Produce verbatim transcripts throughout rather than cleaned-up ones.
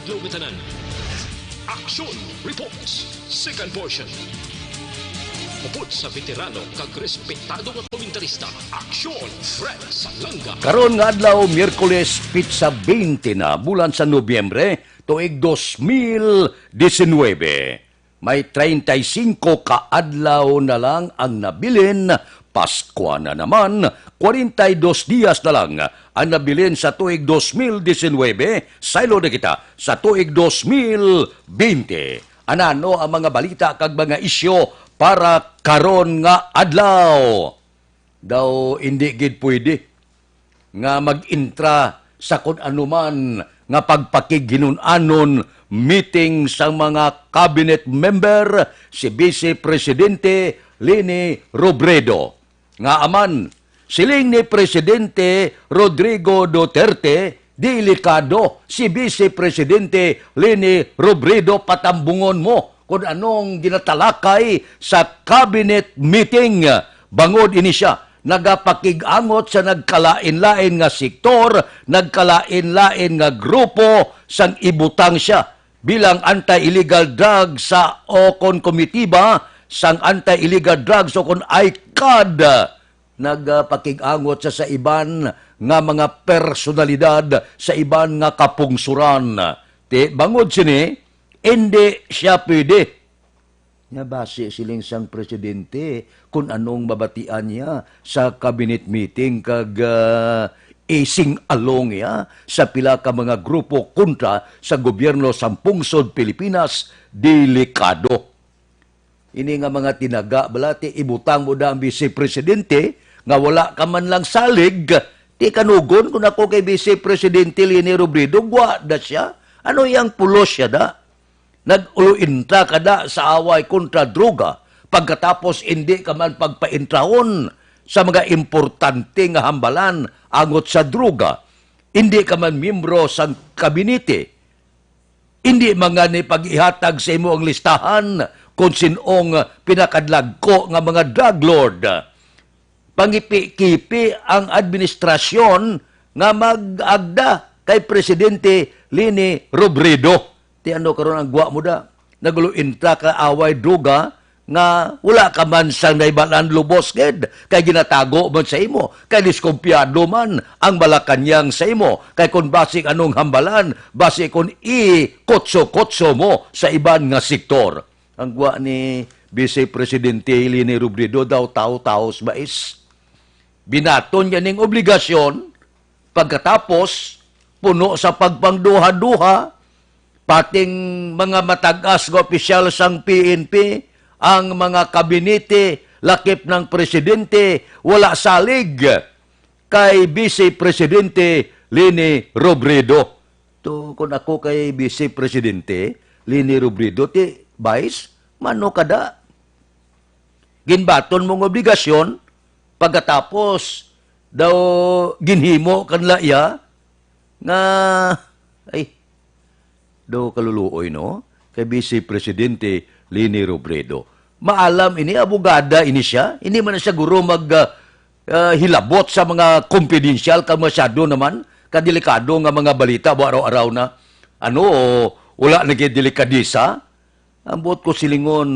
Hello, ngatanan. Action Reports, second portion. Upod sa veterano kag respetado nga komentarista, Action Fred Salanga. Karon nga adlaw, Miyerkules, pitsa twenty na, bulan sa Nobyembre, tuig dos mil diecinuebe. May treinta y cinco ka adlaw na lang ang nabilin, Paskwa na naman, kwarenta y dos dias na lang ang nabilin sa tuig dos mil diecinuebe, saylo na kita sa tuig dos mil bente. Anano ang mga balita kag mga isyu para karon nga adlaw? Daw indi gid pwede nga mag-intra sa kun anuman nga pagpakighinun-anon meeting sang mga cabinet member si Vice Presidente Leni Robredo. Nga aman, siling ni Presidente Rodrigo Duterte, delikado si Vice Presidente Leni Robredo, patambungon mo kon anong ginatalakay sa cabinet meeting. Bangod ini siya nagapakig-angot sa nagkalain-lain nga sektor, nagkalain-lain nga grupo sang ibutang siya bilang anti-illegal drugs sa, o kon komitiba sang anti-illegal drugs o kon ICAD. Nagapakig-angot sa, sa iban nga mga personalidad, sa iban nga kapungsuran. Ti, bangod sini, indi siya pwede. Nga basi siling sang presidente, kung anong mabatian niya sa cabinet meeting kag, ah, ising-along niya sa pila ka mga grupo kontra sa gobyerno sang pungsod Pilipinas, delikado. Ini nga mga tinaga, bala, ti ibutang mo da ang Vice Presidente nga wala ka man lang salig, ti kanugon, kung ako kay Vice Presidente Leni Robredo, gwa da siya. Ano yang pulos siya da? Nag-ulo-intra ka da sa away kontra droga, pagkatapos indi ka man pagpaintrahon sa mga importante nga hambalan angot sa droga. Indi ka man miyembro sang kabinete. Indi man gani pag-ihatag sa imo ang listahan kon sin-ong pinakadlagko nga mga drug lord. Pangipi-kipi ang administrasyon nga mag-agda kay Presidente Leni Robredo. Ti ano karon ang gwa mo da? Nagulo-intra ka away droga nga wala ka man sang nahibalaan lubos gid, kay ginatago man sa imo, kay diskumpiyado man ang Malacañang sa imo, kay kon basig anong hambalan, basig kon ikutso-kutso mo sa iban nga sektor. Ang gwa ni Vice Presidente Leni Robredo daw tawo-tawo sa mais. Binaton niya ning obligasyon, pagkatapos, puno sa pagpangduha-duha, pating mga matag-as nga opisyal sang P N P, ang mga kabinete, lakip ng presidente, wala salig kay Vice Presidente Leni Robredo. To, kung ako kay Vice Presidente Leni Robredo, ti, Vice, mano kada? Ginbaton mong obligasyon, pagkatapos daw ginhimo kanla iya nga, ay, daw kaluluoy, no? Kay Vice Presidente Leni Robredo. Maalam ini, abogada ini siya. Hindi man na siya guro mag, ah, ah, hilabot sa mga confidential kag masyado naman kadelikado nga mga balita, araw-araw na. Ano, wala na gid delikadesa? Ambot ko silingon,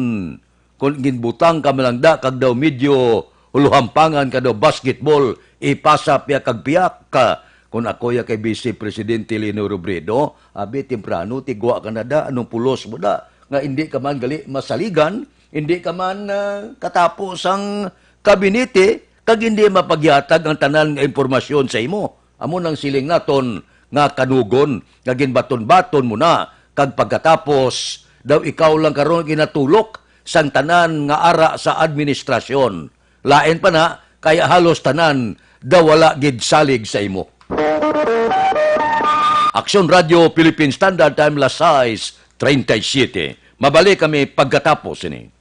kon ginbutang ka man lang da, kag daw medyo huluhampangan ka daw basketball, ipasa piyak kag piyak ka. Kon ako ya kay Vice Presidente Leni Robredo, abi, temprano, ti gwa ka na da, anong pulos mo da? Nga hindi ka man gali masaligan, hindi ka man, ah, katapo sang kabinete, kag hindi mapagyatag ang tanan nga impormasyon sa imo. Amo nang siling naton nga kanugon nga ginbaton-baton mo na, kag pagkatapos daw ikaw lang karon ginatulok sang tanan nga ara sa administrasyon. Lain pa na, kay halos tanan daw wala gid salig sa imo. Aksyon Radyo Philippine Standard Time, las sais treinta y siete. Mabalik kami pagkatapos ini.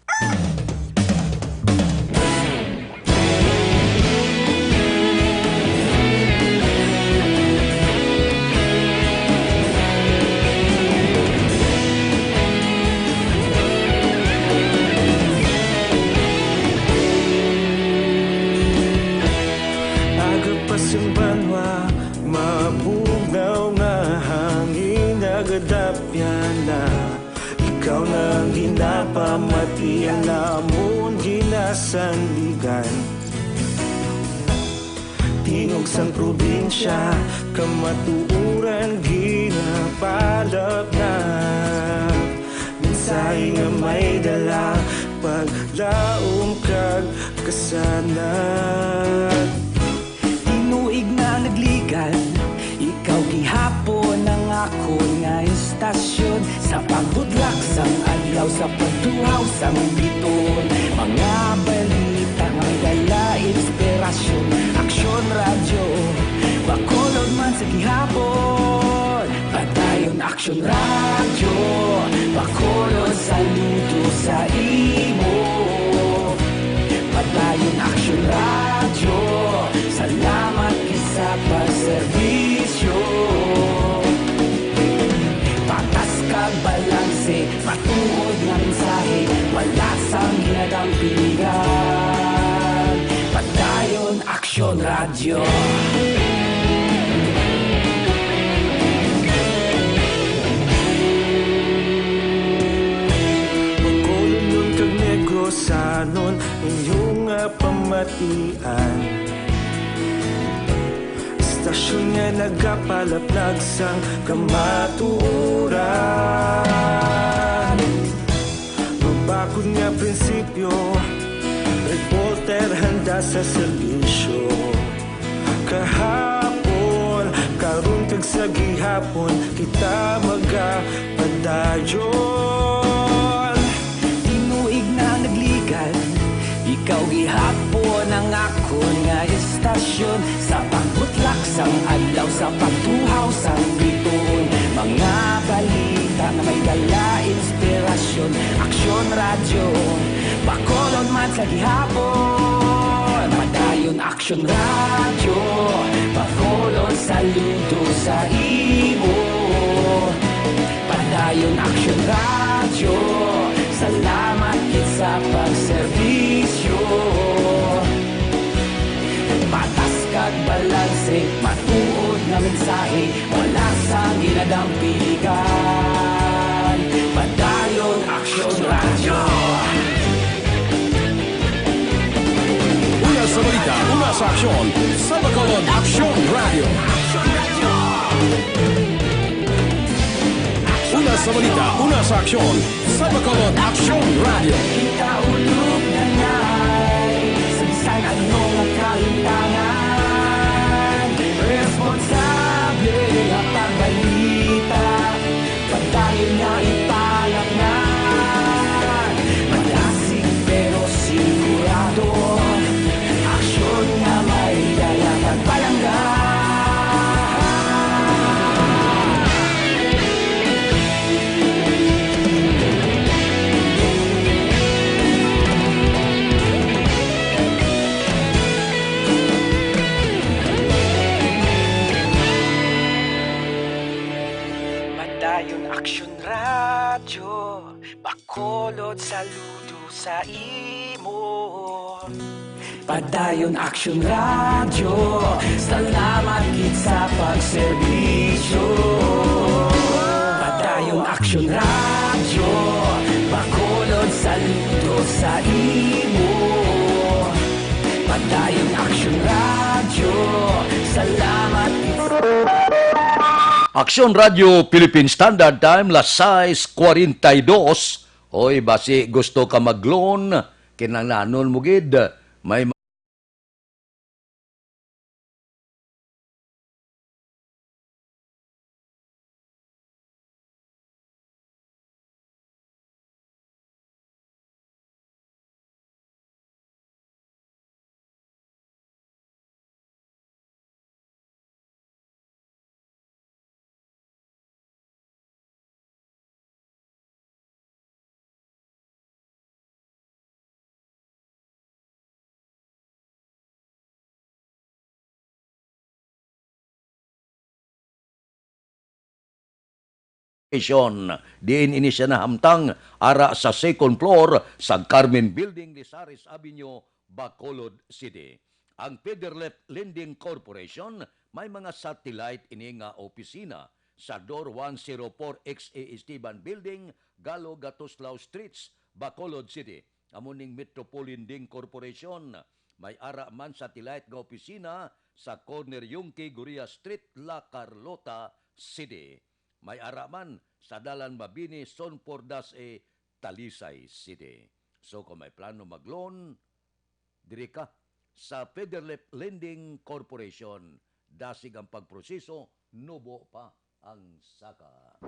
Agapasimbanwa, mabugnaw nga hangin, agad Piana, ikaw na ang ginapamatian namon ginasandigan. Tingog sang probinsya, kamatuoran ginapalapnap. Mensahe nga may dala, paglaom kag kasanag. Tinuig na nagligan, ikaw gihapon ang akon nga istasyon. Sa pagbudlak sang adlaw, sa pagtuhaw sang biton, mga balita nga may dala inspirasyon. Aksyon Radyo, Bacolod man sa gihapon. Padayon Aksyon Radyo, Bacolod, saludo sa imo. Padayon Aksyon Radyo, salamat gid sa pagserbisyo. Patas kag balanse, matuod nga mensahe, wala sang ginadampingan. Padayon Aksyon Radyo. Bacolodnon kag Negrosanon, inyo nga pamatian. Istasyon nga nagapalaplag sang kamatuoran. Mabakod nga prinsipyo, reporter handa sa serbisyo. Kahapon, karon kag sa gihapon, kita magapadayon. Tinuig na nagligan, ikaw gihapon ang akon nga istasyon. Sa pagbutlak sang adlaw, sa pagtuhaw sang bituon, mga balita nga may dala inspirasyon. Aksyon Radyo, Bacolod man sa gihapon. Padayon Aksyon Radyo, Bacolod, saludo sa imo. Padayon Aksyon Radyo, salamat gid sa pagserbisyo. Patas kag balanse, matuod nga mensahe, wala sang ginadampingan. Padayon Aksyon Radyo. Una sa balita, una sa aksyon, sa Bacolod Aksyon Radyo. Una sa balita, una sa aksyon, sa Bacolod Aksyon Radyo. Kita ulog na ngay, sa bisan ano nga kalimtangan, responsable nga pagbalita. Padayon nga ipalangnan, madasig pero sigurado, aksyon nga may dala kag palangga. Padayon Aksyon Radyo, Bacolod, saludo sa imo. Padayon Aksyon Radyo, salamat gid sa pagserbisyo. Padayon Aksyon Radyo, Bacolod, saludo sa imo. Padayon Aksyon Radyo, salamat gid sa Aksyon Radyo Philippine Standard Time, las sais cuarenta y dos. Hoy, basi gusto ka mag-loan, kinahanglanon mo gid may Station, diin ini siya nahamtang ara sa second floor sa Carmen Building, Lizares Avenue, Bacolod City. Ang Federleft Lending Corporation may mga satellite ini nga opisina sa Door one zero four X A Esteban Building, Galo Gatuslao Streets, Bacolod City. Amo ning Metro Polinding Corporation. May ara man satellite nga opisina sa corner Yungque Gorria Street, La Carlota City. May ara man sa Dalan Mabini, Son Pordas, e, Talisay City. So kung may plano mag-loan, diri ka sa Federlip Lending Corporation. Dasig ang pagproseso, nubo pa ang saka.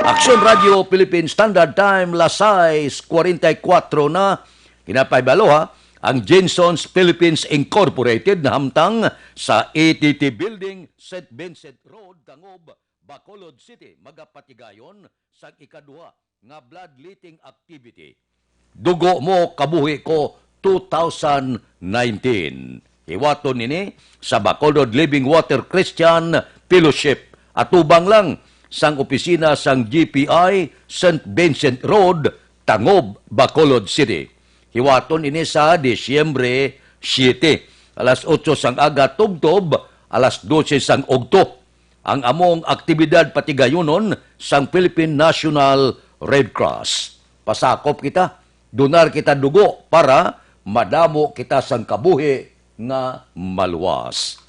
Aksyon Radio Philippine Standard Time, las sais kuwarenta y kuwatro na. Kinapahibalo, ha, ang Jenson's Philippines Incorporated nahamtang sa A T T Building, Saint Vincent Road, Tangob, Bacolod City, magapatigayon sang ikaduha nga bloodletting activity, Dugo Mo, Kabuhi Ko, two thousand nineteen. Hiwaton ini sa Bacolod Living Water Christian Fellowship, atubang lang sang opisina sang G P I, Saint Vincent Road, Tangob, Bacolod City. Hiwaton ini sa Disyembre siete, alas otso sang aga tubtob alas dose sang ugto. Ang among aktibidad patigayunon sang Philippine National Red Cross. Pasakop kita, donar kita dugo para madamo kita sang kabuhi nga maluwas.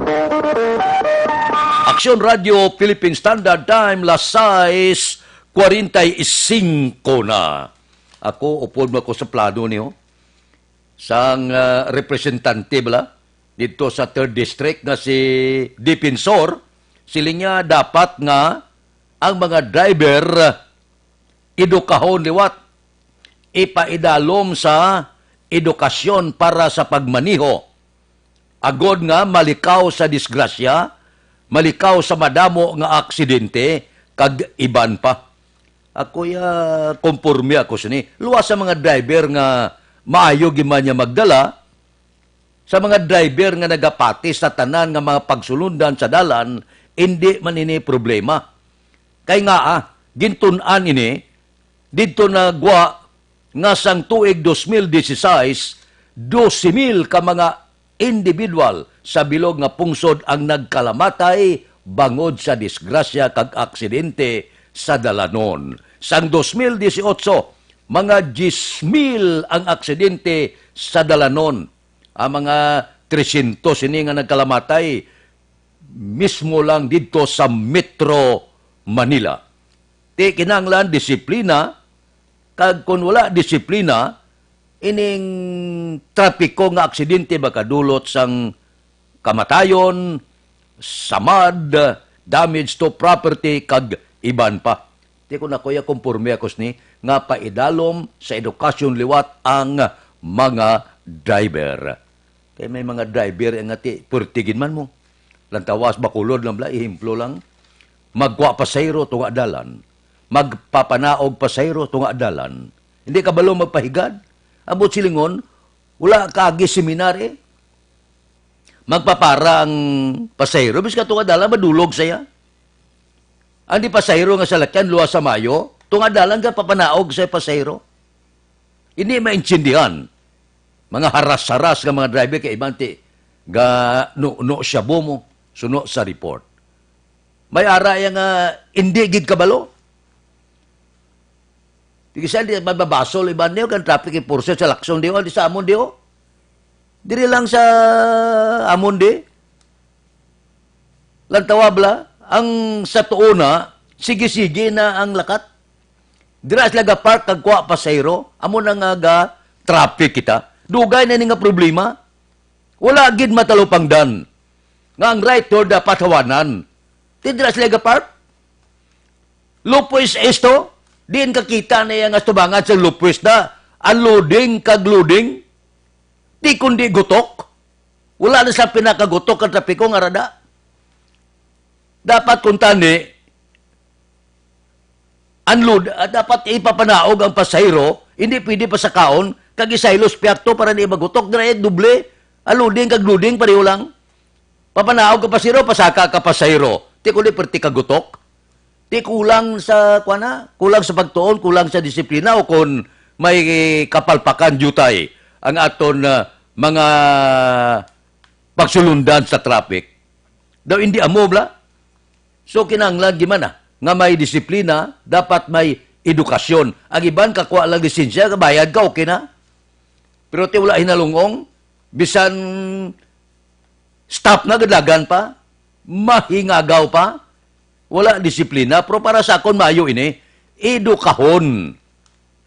Aksyon Radio Philippine Standard Time, las sais kuwarenta y singko na. Ako, upod mo ako sa plano niyo. Sang, ah, representante bala didto sa Third District nga si Defensor, siling niya dapat nga ang mga driver edukahon liwat, ipaidalom sa edukasyon para sa pagmaneho, agod nga malikaw sa disgrasya, malikaw sa madamo nga aksidente, kag iban pa. Ako ya, konporme ako sini. Luwas sa mga driver nga maayo gid man niya magdala, sa mga driver nga nagapati sa tanan nga mga pagsulundan sa dalan, indi man ini problema. Kay nga, ah, gintun-an ini didto na gwa nga sang tuig dos mil disisais, dose mil ka mga individual sa bilog nga pungsod ang nagkalamatay bangod sa disgrasya kag aksidente sa dalanon. Sang dos mil disiotso, mga diyes mil ang aksidente sa dalanon. Ang mga tresyentos ini nga nagkalamatay mismo lang didto sa Metro Manila. Ti kinahanglan disiplina, kag kon wala disiplina, ining trapiko nga aksidente makadulot sang kamatayon, samad, damage to property, kag iban pa. Ti kon ako ya, konporme ako sini nga paidalom sa edukasyon liwat ang mga driver. Kay may mga driver nga ti, purtigin man mo. Lantawas, Bacolod lang bala, ehemplo lang. Magkuha pasahero, tunga dalan. Magpapanaog pasahero, tunga dalan. Hindi kabalo magpahigad. Ambot silingon, wala kaagi seminar, eh. Magpapara ang pasahero, bis ka tunga dalan, madulog saya. Ang di pasahero nga salakyan, luwas sa mayo, tunga dalan ka papanaog sa pasahero. Hindi maintindihan. Mga haras-haras nga mga driver kay iban ti ga no, no siya bomo, suno sa report. May ara ya nga hindi gid kabalo. Di kasi di mababasol iban niyo kan traffic enforcer sa Lacson di o, di sa amon di o. Diri lang sa amon di. Lantawa bala, ang sa tuo na, sige-sige na ang lakat. Dira sila ga-park kag kuha pasahero, amo na nga ga-traffic kita. Dugay na ni nga problema. Wala gid matalupangdan nga ang right turn dapat hawanan. Ti dira sila ga-park. Lupos esto, diin kakita na iya nga tubangan sa lupos na unloading kag loading. Di kundi gutok. Wala na sa pinakagutok ang trapiko nga rada. Dapat kung tani, unload, ah, dapat ipapanaog ang pasahero, hindi pwede pasakaon, kag isaylos piyakto para di magutok, dira ay doble, unloading kag loading, pareho lang. Papanaog ka pasahero, pasaka ka pasahero. Ti kundi perti ka gutok. Ti kulang sa, kuwan na, kulang sa pagtuon, kulang sa disiplina, o kon may kapalpakan diutay ang aton, ah, mga pagsulundan sa traffic. Daw hindi amo bala? So, kinahanglan gid man na nga may disiplina, dapat may edukasyon. Ang iban, kakuha lang lisensya, kabayad ka, okay na. Pero ti wala hinalungong, bisan stop na, gadagan pa, mahingagaw pa, wala disiplina. Pero para sa akon, maayo ini, edukahon.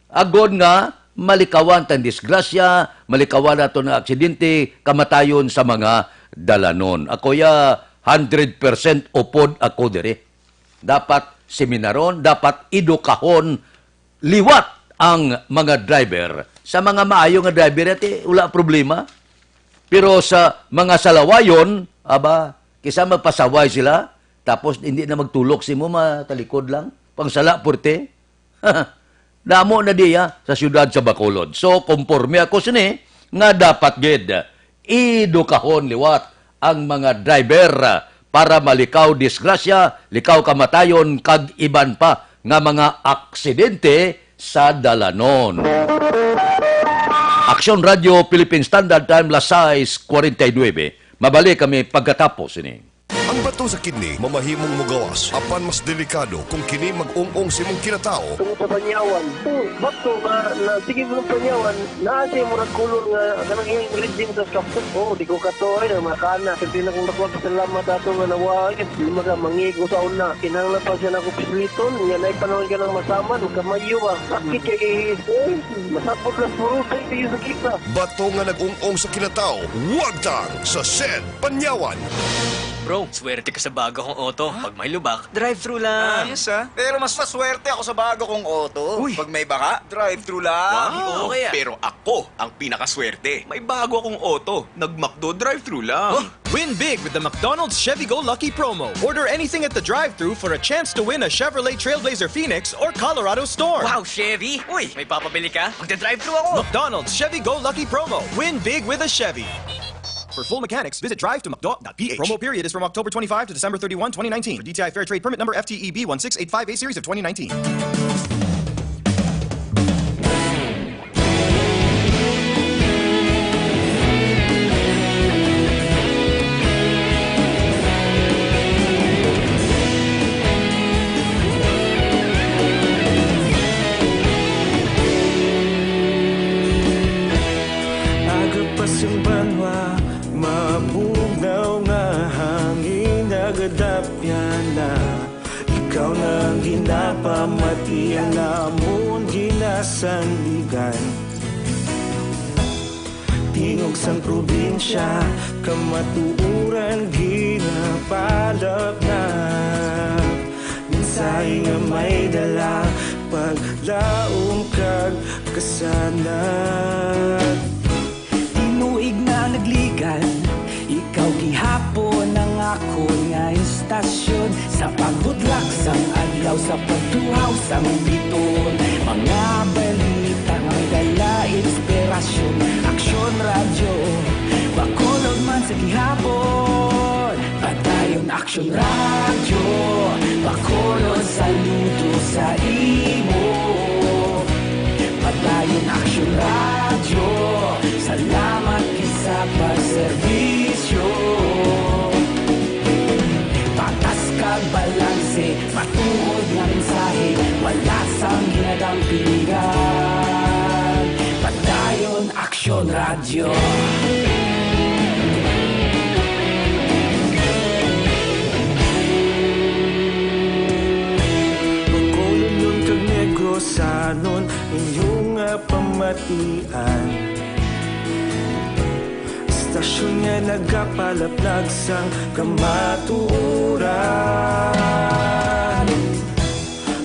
Agod nga malikawan tang disgrasya, malikawan naton nga aksidente, kamatayon sa mga dalanon. Ako ya, hundred percent upod ako diri. Dapat seminaron, dapat edukahon liwat ang mga driver. Sa mga maayo nga driver, ati, wala problema. Pero sa mga salawayon, aba, kisa magpasaway sila, tapos hindi na magtulok si mo, matalikod lang. Pangsala, purte. Damo na diya sa siyudad sa Bacolod. So, konforme ako sini nga dapat gid edukahon liwat ang mga driver para malikaw disgrasya, likaw kamatayon, kag iban pa nga mga aksidente sa dalanon. Aksyon Radio Philippine Standard Time, las sais cuarenta y nueve. Mabalik kami pagkatapos ini. Ang bato sa kidney mamahimong mogawas, apan mas delikado kung kini mag-ung-ong sa imong kinatawo. Tungod sa banyawan, oh, bato nga na, sige mo ng banyawan, naa siya murag kulor nga kanang iyang ingredient sa kapsut. Oh, di ko kato ay na makana. Kasi na kung ako salamat ato nga nawa, di maga mangigo sa una. Kinahanglan pa siya na ako pisliton, nga na ipanahon ka ng masaman, kamayo ah. Sakit kay, eh, masapot na puro sa iyo sa kita. Bato nga nag-ung-ong sa kinatawo, wagtang sa Sen Panyawan. Bro, swerte ka sa bago kong auto. Ha? Pag may lubak, drive-thru lang. Ayos, ah. Pero mas maswerte ako sa bago kong auto. Uy. Pag may baka, drive-thru lang. Wow. Okay, ah. Pero ako ang pinakaswerte. May bago akong auto. Nag-McDo, drive-thru lang. Huh? Win big with the McDonald's Chevy Go Lucky promo. Order anything at the drive-thru for a chance to win a Chevrolet Trailblazer Phoenix or Colorado Storm. Wow, Chevy! Uy, may papabili ka? Magda-drive-thru ako! McDonald's Chevy Go Lucky promo. Win big with a Chevy. For full mechanics, visit drive to mcdo dot p h. Promo period is from October twenty-five to December thirty-one, twenty nineteen. For D T I Fair Trade Permit Number F T E B one six eight five A series of twenty nineteen. Aga pa sing banwa, mabugnaw nga hangin nagadapyan na. Ikaw na ang ginapamati, ang amon ginasandigan. Tingog sang probinsya, kamatuoran ginapalapnap. Mensahe nga may dala, paglaom kag kasanag. Tinuig na nagligan, ikaw gihapon ang akon nga istasyon. Sa pagbutlak sang adlaw, sa pagtuhaw sang biton, mga balita nga may dala inspirasyon. Aksyon Radyo, Bacolod man sa gihapon. Padayon Aksyon Radyo, Bacolod saludo sa imo. Padayon Aksyon Radyo, salamat gid sa pagserbisyo. Patas kag balanse, matuod nga mensahe, wala sang ginadampingan. Padayon Aksyon Radyo. Bacolodnon kag Negrosanon, inyo nga pamatian. Istasyon nga nagapalaplag sang kamatuoran.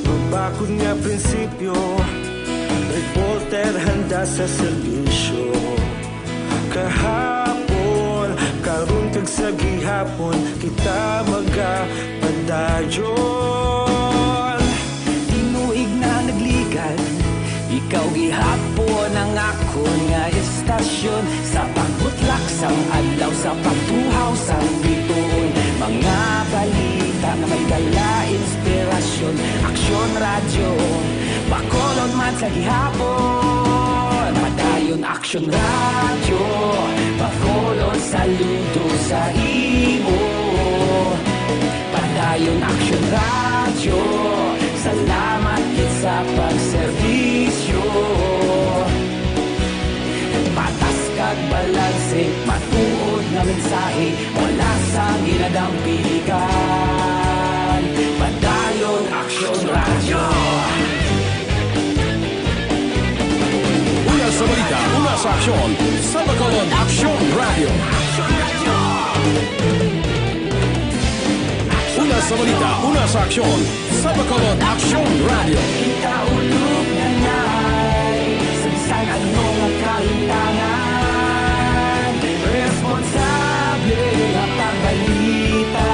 Mabakod nga prinsipyo, reporter handa sa serbisyo. Kahapon, karon kag sa gihapon, kita magapadayon. Tinuig na nagligan, ikaw gihapon ang akon nga istasyon. Sa pagbutlak sang adlaw, sa pagtuhaw sang bituon, mga balita nga may dala inspirasyon. Aksyon Radyo, Bacolod man sa gihapon. Padayon Aksyon Radyo, Bacolod saludo sa imo. Padayon Ayon Aksyon Radyo, salamat gid sa pagserbisyo. Patas kag balanse, matuod nga mensahe, wala sang ginadampiligan. Padayon Aksyon Radyo. Una sa balita, una sa aksyon, sa Bacolod Aksyon Radyo. Una sa balita, una sa aksyon, sa Bacolod Aksyon Radyo. Kita ulog na nay, sa bisan ano nga kalintangan, responsable nga pagbalita,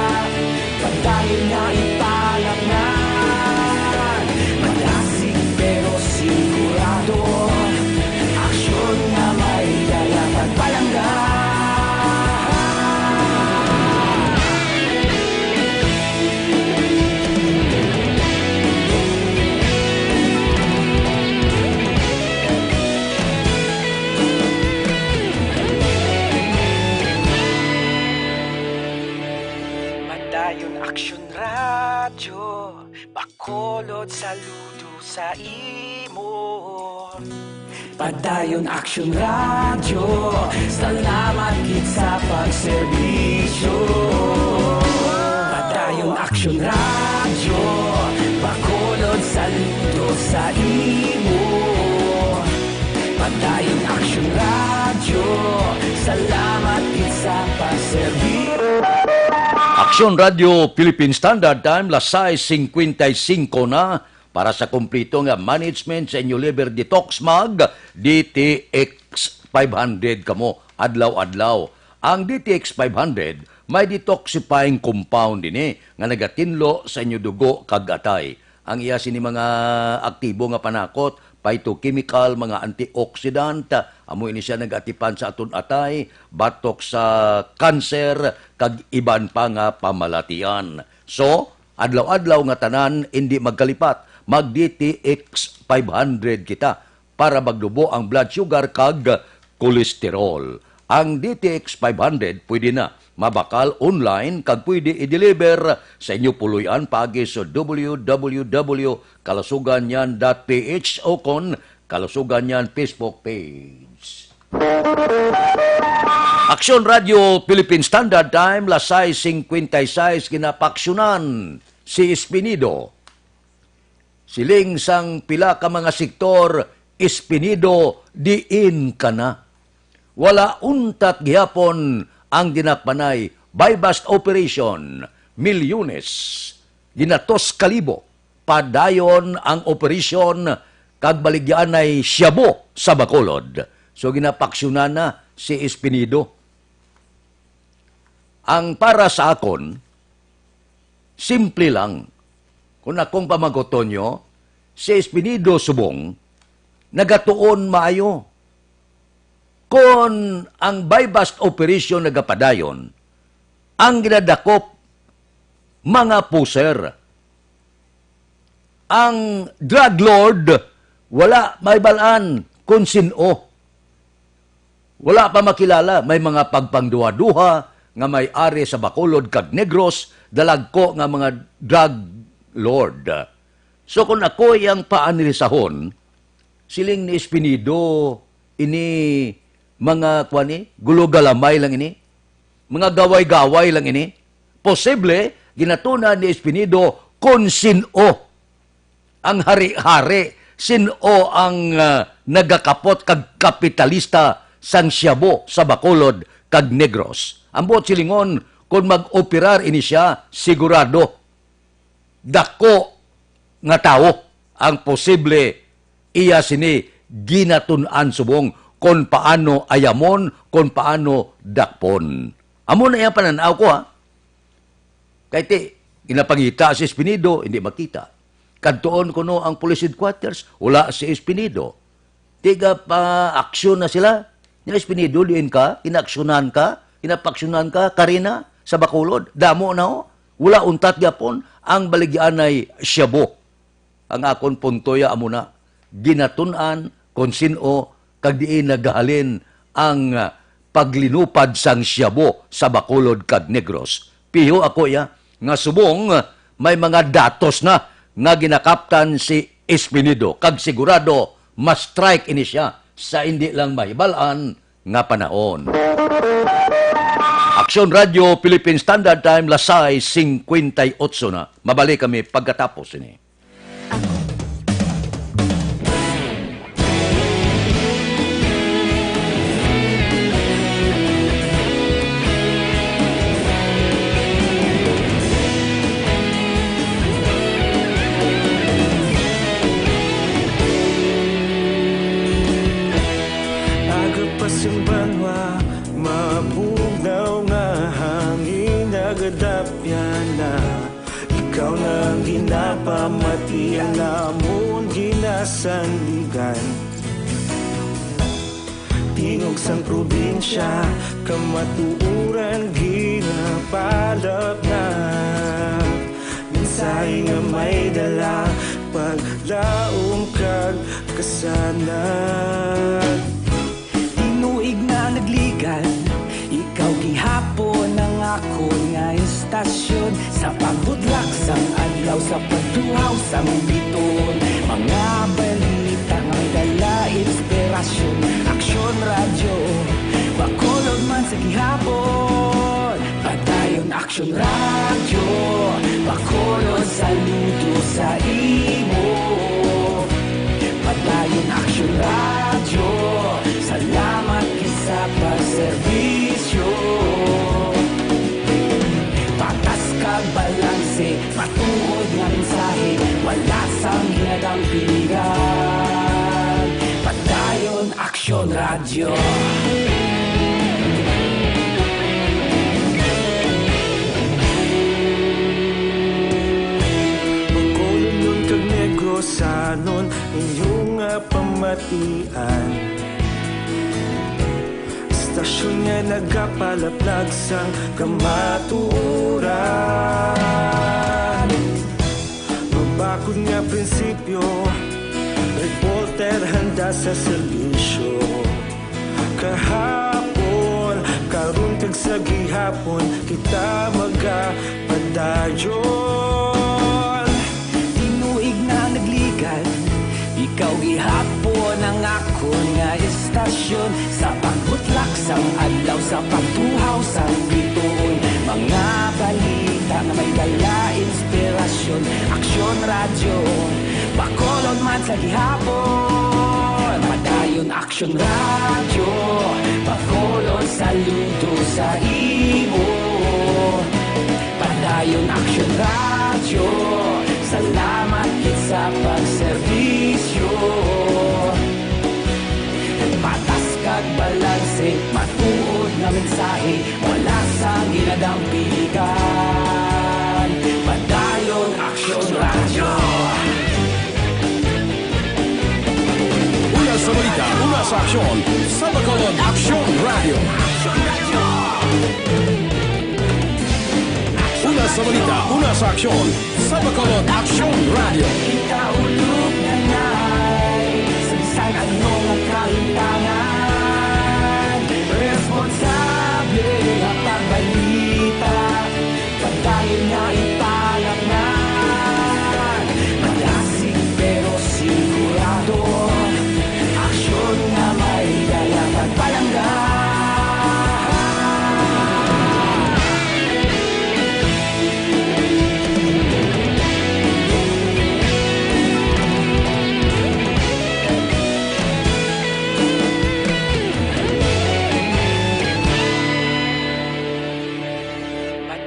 padayon nga ipalapnan. Malasig pero sigurado, aksyon nga may dala pagpalangga. Padayon Aksyon Radyo, Bacolod, saludo sa imo. Padayon Aksyon Radyo, salamat gid sa pagserbisyo. Padayon Aksyon Radyo, Bacolod, saludo sa imo. Padayon Aksyon Radyo, salamat gid sa pagserbisyo. Aksyon Radyo Philippine Standard Time, las sais cincuenta y cinco na. Para sa kompleto nga management sa inyo liver detox, mag D T X five hundred kamo adlaw-adlaw. Ang D T X five hundred may detoxifying compound ini nga nagatinlo sa inyo dugo kag atay. Ang iya sini mga aktibo nga panakot, phytochemical, mga antioxidant, amo ini siya nagatipan sa aton atay, batok sa kanser, kag iban pa nga pamalatian. So, adlaw-adlaw nga tanan, indi magkalipat, mag D T X five hundred kita para magnubo ang blood sugar kag cholesterol. Ang D T X five hundred pwede na mabakal online kag pwede i-deliver sa inyo puloy-an paagi sa W W W kalusuganyan dot P H o kon Kalusuganyan Facebook page. Aksyon Radyo Philippine Standard Time, las sais cincuenta y seis, ginapaaksyonan si Espinido. Siling sang pila ka mga sektor, Espinido, diin ka na? Wala untat gihapon ang dinakpanay buy-bust operation, milyones, ginatos ka libo, padayon ang operasyon kag baligyaanay shabu sa Bacolod. So, ginapaaksyonan na si Espinido. Ang para sa akon, simple lang. Kung akong pamaguton nyo, si Espinido subong nagatuon maayo. Kon ang buy-bust operation nagapadayon, ang ginadakop, mga poser. Ang drug lord, wala may balaan kung sin-o. Wala pa makilala, may mga pagpangduha-duha nga may ari sa Bacolod kag Negros, dalagko nga mga drug lord. So, kung ako iyang paanalisahon, siling ni Espinido, ini mga, kuwan ni, gulo-galamay lang ini. Mga gaway-gaway lang ini. Posible, ginatunan ni Espinido kung sin-o ang hari-hari, sin-o ang, ah, nagakapot kag kapitalista sang shabu sa Bacolod kag Negros. Ang buot silingon, kung mag-operar ini siya, sigurado, dako nga tawo ang posible iya sini ginatun-an subong kon paano ayamon, kon paano dakpon. Amo na iyang panan-aw ko, ha. Kay ti, ginapangita si Espinido, hindi makita. Kadtuon kuno ang police headquarters, wala si Espinido. Tiga pa aksyon na sila. Ni Espinido, diin ka? Inaaksyonan ka? Inapaaksyonan ka? Karina? Sa Bacolod? Damo na, oh. Wala untat gyapon ang baligyaanay shabu. Ang akon punto ya amo na, ginatun-an kon sin-o kag diin nagahalin ang, ah, paglinupad sang shabu sa Bacolod kag Negros. Piho ako ya, nga subong may mga datos na nga ginakaptan si Espinido, kag sigurado ma-strike ini siya sa indi lang mahibal-an nga panahon. Aksyon Radyo Philippine Standard Time, las sais singkwenta y otso na. Mabalik kami pagkatapos ini. Aga pa sing banwa, mabugnaw nga hangin nagadapyan na. Ikaw na ang ginapamati, ang amon ginasandigan. Tingog sang probinsya, kamatuoran ginapalapnag. Mensahe nga may dala, paglaom kag kasanag. Tinuig na nagligan, ikaw gihapon ang akon nga istasyon. Sa pagbutlak sang adlaw, sa pagtuhaw sang bituon, mga balita nga may dala inspirasyon. Aksyon Radyo, Bacolod man sa gihapon. Padayon Aksyon Radyo, Bacolod, saludo sa imo. Padayon Aksyon Radyo, salamat gid sa pagserbisyo. Patas kag balanse, matuod nga mensahe, wala sang ginadampigan. Padayon Aksyon Radyo. Bacolodnon kag Negrosanon, inyo nga pamatian. Istasyon nga nagapalaplag sang kamatuoran. Mabakod nga prinsipyo, reporter handa sa serbisyo. Kahapon, karon kag sa gihapon, kita magapadayon. Tinuig na nagligan, ikaw gihapon ang akon nga istasyon. Sa pagbutlak sang adlaw, sa pagtuhaw sang bituon, mga balita nga may dala inspirasyon. Aksyon Radyo, Bacolod man sa gihapon. Padayon Aksyon Radyo, Bacolod, saludo sa imo. Padayon Aksyon Radyo, salamat gid sa pagserbisyo. Patas kag balanse, matuod nga mensahe, wala sang ginadampigan. Padayon Aksyon Radyo. Una sa balita, una sa aksyon, sa Bacolod Aksyon Radyo. Una sa balita, una sa aksyon, sa Bacolod Aksyon Radyo. Kita ulog na nay, sa bisan ano nga kahintangan, responsable nga pagbalita, padayon nga ipalapngan. Malasig pero sigurado, aksyon nga may dala pagpalangga.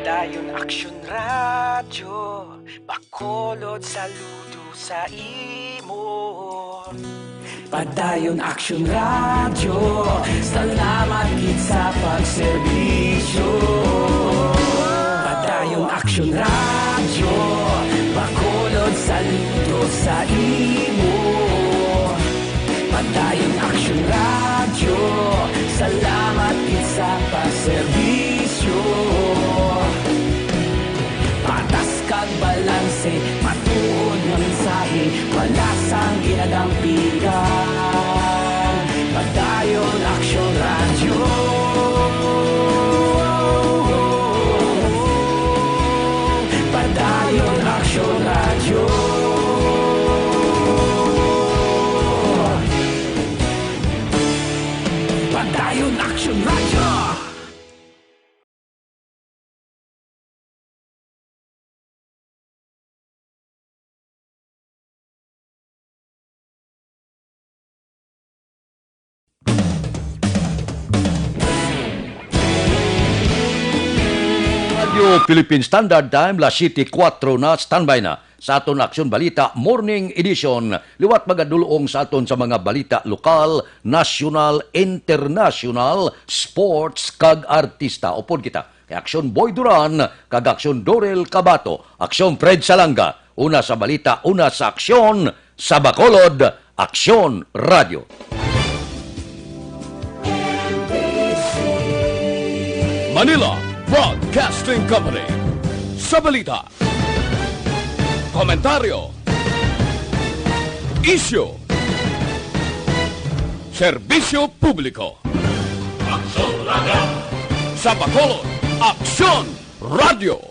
Padayon Aksyon Radyo, Bacolod, saludo sa imo. Padayon Aksyon Radyo, salamat gid sa pagserbisyo. Padayon Aksyon Radyo, Bacolod, saludo sa imo. Padayon Aksyon Radyo, salamat gid sa pagserbisyo. Patas kag balanse, matuod nga mensahe, wala sang ginadampigan. Padayon Aksyon Radyo. Philippine Standard Time, las siyete kuwatro na, standby na sa aton Aksyon Balita Morning Edition. Liwat magadulong sa aton sa mga balita lokal, nasyonal, internasyonal, sports, kag artista. Upod kita kay Aksyon Boy Duran kag Aksyon Dorel Cabato, Aksyon Fred Salanga. Una sa balita, una sa aksyon, sa Bacolod, Aksyon Radio. Manila Broadcasting Company. Sa balita, komentaryo, isyu, serbisyo publiko. Aksyon Radio. Sa Bacolod, Aksyon Radio.